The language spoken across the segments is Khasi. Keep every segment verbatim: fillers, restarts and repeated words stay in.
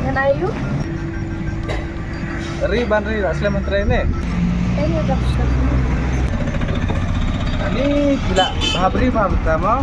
Ngan ai ïa u. Ri ban ri, la slem ban trei ne? Em, ïa dap shlem. Ani phi lah bha bri bha bri mo.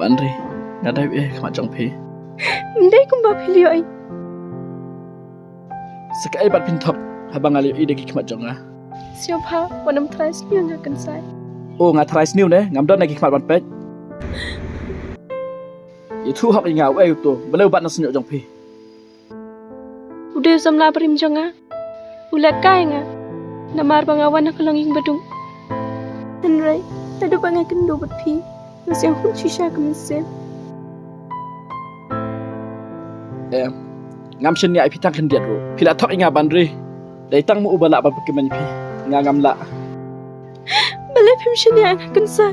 Ban ri, nga dei eh khmat jong phi. Ndei kumba phi leh ïa. Sa kaei pat phin thok haba nga leh ïa da ki khmat jong nga. Sngewbha, wat nym trai sniew nga Kynsai. O, nga trai sniew ne, ngam don na ki khmat ban peit. Ïathuh hok ïa nga uei uto, balei u bat na sniew jong phi. U dei u samla barim jong nga. U leh kai nga. Namar ba nga wan na ka longïing baduk. Hynrei naduh ba nga kynduh bad phi, nga sngewhun shisha ka mynsiem. Em, ngam shaniah ïa phi tang khyndiat ruh. Phi la thok ïa nga ban ri. Dei tang ma uba lah ban pynkmen ïa phi. Nga ngam lah. Balei phim shaniah ïa nga Kynsai?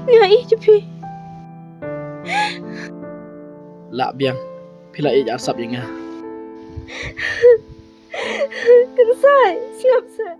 Nga ïeit ïa phi. Lah biang. Phi la ïeit arsap ïa nga. Kynsai, sngap seh.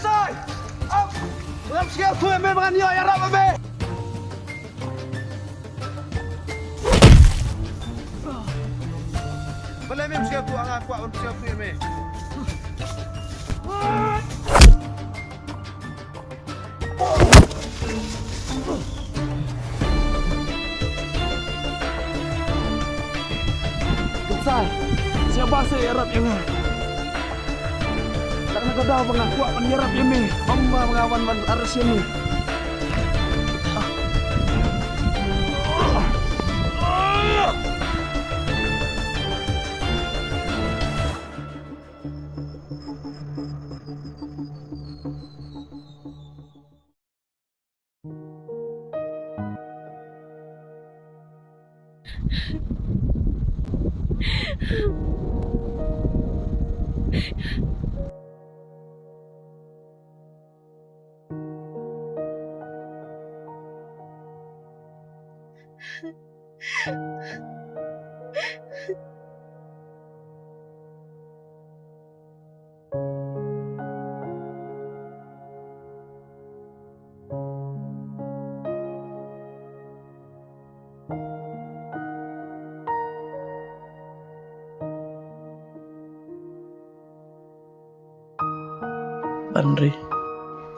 Sai! Ap! Ngam sngewthuh ïa me ba ngan ïoh ïarap ïa me. Balei mem sngewthuh, nga kwah ban sngewthuh ïa me. Kynsai, sngewbha seh ïarap ïa nga. Tang na ka daw ba nga kwah ban ïarap ïa me, ym ba nga wan ban arrest ïa me. Ban ri.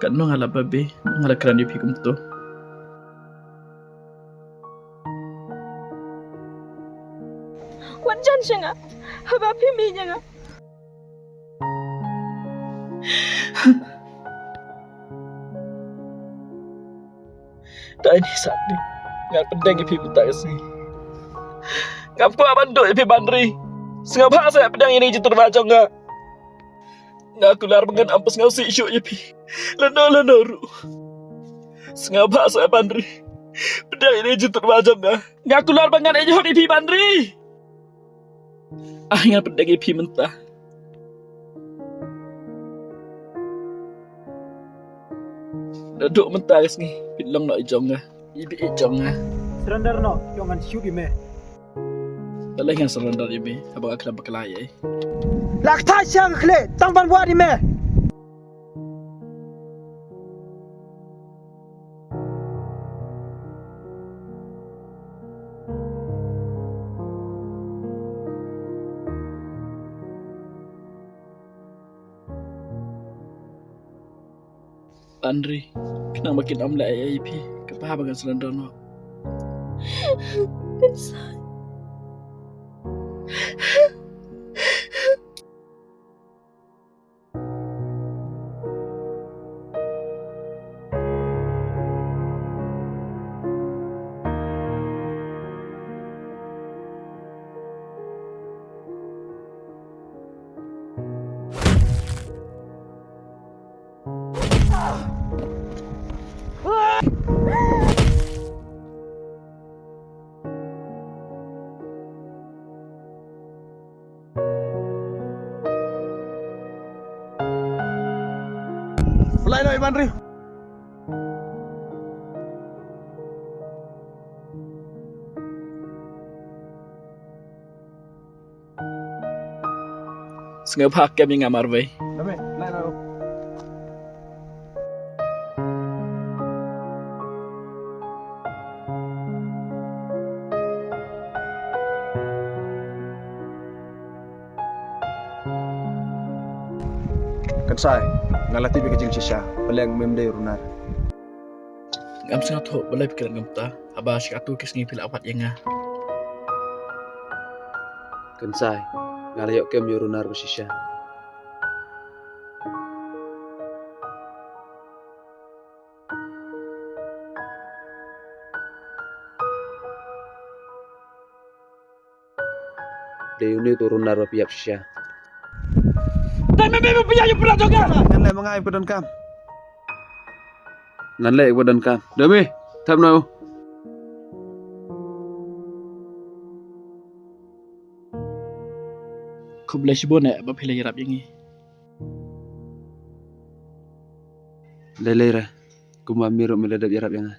Katno nga la babe, nga la kren ïa phi kumto. Wat jan sha nga haba phim ïeit ïa nga. Dei ne sah ne, ngan pdiang ïa phi mynta ka sngi. Ngam kwah ban duh ïa phi Ban ri. Sngewbha seh pdiang ïa ine i jingtyrwa jong nga. Nga kular ba ngan ym pynsngewsih shuh ïa phi lano lano ruh. Sngewbha sa Banri, pdiang ïa kane ka jingtyrwa jong nga. Nga kular ba ngan ïehok ïa phi Banri. Ai, ngan pdiang ïa phi mynta. Naduh mynta ka sngi phin long noh i jong nga, i baieit jong nga. Surrender noh, ïoh ngan shoot ïa me. Balei ngan surrender ïa me haba nga khlem bakla ïa i? La kata sha ka khlieh tang ban wad ïa me. Banri, khnang ba kin ym leh ei ei ïa phi, ka bha ba ngan surrender noh. Khunsai. Lai noi Banri. Sngewbha kem ïa nga marwei. Dame, lai noi. Khunsai, nga la tip ïa ka jingshisha, balei mem dei runar. Ngam sngewthuh balei phi kren kumta, haba shi katto ki sngi phi la wad ïa nga. Khunsai, nga la ïoh kem ïa runar ba shisha. Dei une uto u runar ba phi ïap shisha. Dei me, me, me, phi ïap ïa u pyrshah jong nga. Ngan leh ma nga ïa ka donkam. Ngan leh ïa ka donkam. Dei me, thap noh. Khublei shibun eh ba phi la ïarap ïa ngi. Lei lei re, kumba me ruh me la dep ïarap ïa nga.